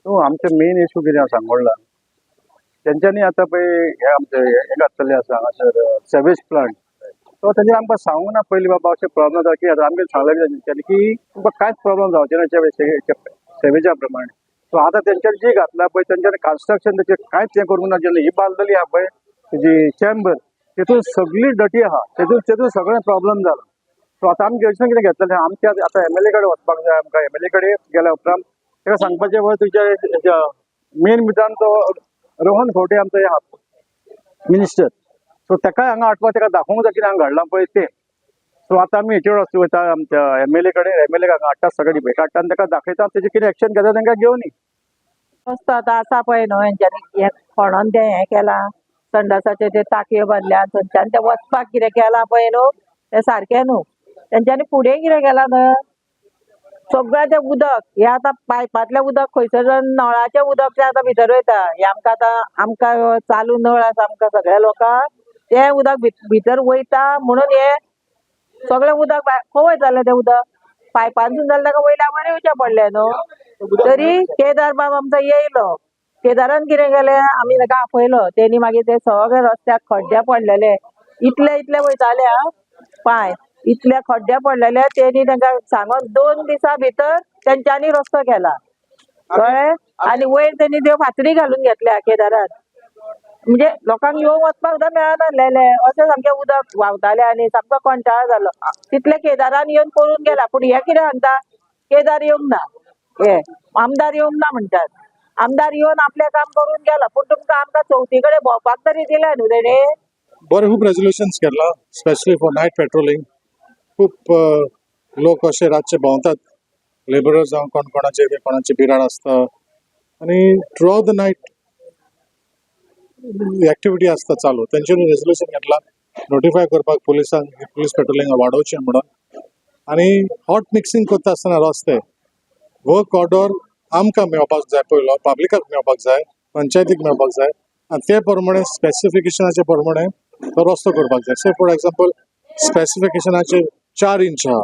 So आमचें main issue कितें आसा सांगोळ्ळा, तेंच्यांनी आतां पळय हे आमचे हे घातलेले आसा हांगासर सेवेज प्लांट. सो तेंच्यांनी आमकां सांगूंक ना पयलीं, बाबा अशें प्रॉब्लम जाता की. आतां आमकां सांगलें तेंच्यांनी की तुमकां कांयच प्रॉब्लम जावचें ना सेवेजा प्रमाणे. सो आतां तेंच्यांनी जी घातला पळय, तेंच्यांनी कन्स्ट्रक्शन तेचें कांयच हें करूंक ना. जेन्ना ही बांदलेली आहा पळय तेजी चॅम्बर, तितून सगळी डटी आहा, तेतून तेतून सगळें प्रॉब्लम जाला. सो आतां आमी डिसिजन कितें घेतलें, आमच्या आतां एमएलए कडेन वचपाक जाय आमकां. एमएलए कडेन गेल्या उपरांत ताका सांगपाचें, पळय तुज्या मेन मित्रान तो रोहन खंवटे आमचो हे आहा मिनिस्टर, सो ताकाय हांगा हाडपाक, ताका दाखोवंक जाय कितें हांगा घडलां पळय तें. सो आतां आमी हेचेर वयता आमच्या एमएलए कडेन. एमएलए हांगा हाडटा, सगळे डिबेट हाडटा आनी ताका दाखयता. तेजें कितें एक्शन घेता तांकां घेवन. रस्तो आतां आसा पळय न्हू, हेंच्यांनी हें खणोन तें हें केलां, संडासाचे ते टाकयो बांदल्या, थंयच्यान ते वचपाक कितें केलां पळय न्हू, तें सारकें न्हू. तेंच्यांनी फुडें कितें केलां न्हय, सगळें तें उदक हें आतां पायपांतलें उदक खंयसर नळाचें उदक तें आतां भितर वयता. हें आमकां आतां आमकां चालू नळ आसा आमकां सगळ्या लोकांक, तें उदक भितर वयता म्हणून हें सगळें उदक खंय वयतालें तें उदक पायपांतसून जाल्यार ताका वयल्या वयर येवचें पडलें न्हू. तरी केदार बाब आमचो येयलो. केदारान कितें केलें, आमी ताका आपयलो, तेणी मागीर ते सगळे रस्त्याक खड्डे पडलेले, इतले इतले वयताले आं पांय, इतले खड्डे पडलेले. तेणी तांकां सांगोन 2 दिसां भितर तेंच्यांनी रस्तो केला, कळ्ळें. आनी वयर तेणी त्यो फातरी घालून घेतल्या केदारान, म्हणजे लोकांक येवंक वचपाक सुद्दां मेळनासलेलें, अशें सामकें उदक व्हांवतालें आनी सामको कंटाळो जालो. तितले केदारान येवन करून गेला, पूण हे कितें सांगता, केदार येवंक ना, हे आमदार येवंक ना म्हणटात. आमदार येवन आपलें काम करून गेला, पूण तुमकां आमकां चवथी कडेन भोंवपाक तरी दिलें न्हू तेणे. बरें, खूब रेजोल्युशन्स केला, स्पेशली फॉर नायट पेट्रोलिंग. खूब लोक अशे रातचे भोंवतात, लेबरर्स जावं कोण, कोणाचे ते कोणाचे बिराड आसता आनी through out the night activity आसता चालू. तेंच्यानी रेजोल्युशन घेतला नोटिफाय करपाक पुलिसांक, पुलीस पेट्रोलिंग वाडोवचें म्हणून. आनी हॉट मिक्सिंग करता आसतना रस्ते वर्क ऑर्डर आमकां मेळपाक जाय, पयलो पब्लिकाक मेळपाक जाय, पंचायतीक मेळपाक जाय आनी ते प्रमाणे स्पेसिफिकेशनाचे प्रमाणे तो रस्तो करपाक जाय. से फॉर एग्जाम्पल, स्पेसिफिकेशनाचे 4 इंच आहा,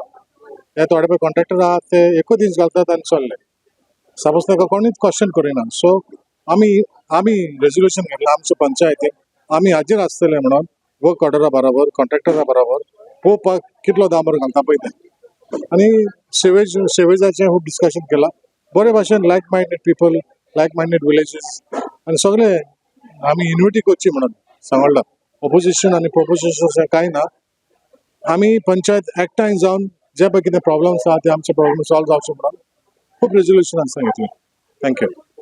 हे थोडे पळय कॉन्ट्रॅक्टर आहात, ते एकूच इंच घालतात आनी चल्ले. सपोज ताका कोणूच क्वेश्चन करिना. सो आमी रेजोल्युशन घेतलां आमच्या पंचायतीन, आमी हाजीर आसतले म्हणून वर्क ऑर्डरा बरोबर, कॉन्ट्रॅक्टरा बरोबर पळोवपाक कितलो डांबर घालता पळय तें. आनी सिवेजाचें खूब डिस्कशन केलां बरे भाशेन. Like minded people, like minded villages आनी सगळे आमी युनिटी करची म्हणून सांगला. ऑपोजिशन आनी प्रोपोजिशन अशें कांय ना. आमी पंचायत एकठांय जावन जे पळय कितें प्रॉब्लम्स आहा, ते आमचे प्रॉब्लम सॉल्व जावचे म्हणून खूब रेजोल्युशनां सांगितलें. Thank you.